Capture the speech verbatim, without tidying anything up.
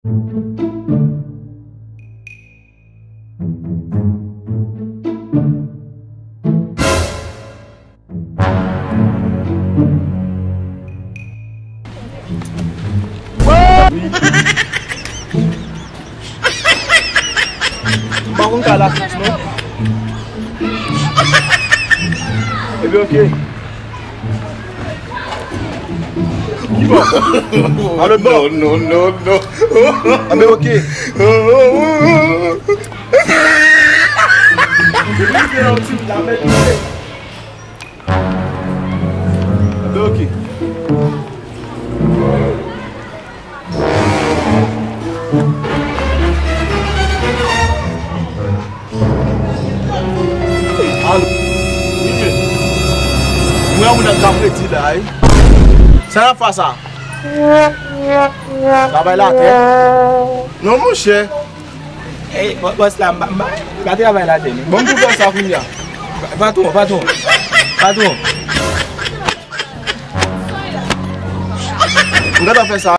M pa konn ka la fiks non. Ebyen, oke. Ki bò? A lòt bò. Non, non, non, non. Anben, oke. Anben, oke. Alo. Wi, men. Mwen, yon moun nan k ap redi la, wi. Sa n ap fè sa? Travay la atè. Non, monchè. Ey, bò-, bòs la, m pa, m pa, m pa travay la atè, non. Bon, m pou fè sa kounye a. Patwon, patwon. Patwon. M gentan fè sa.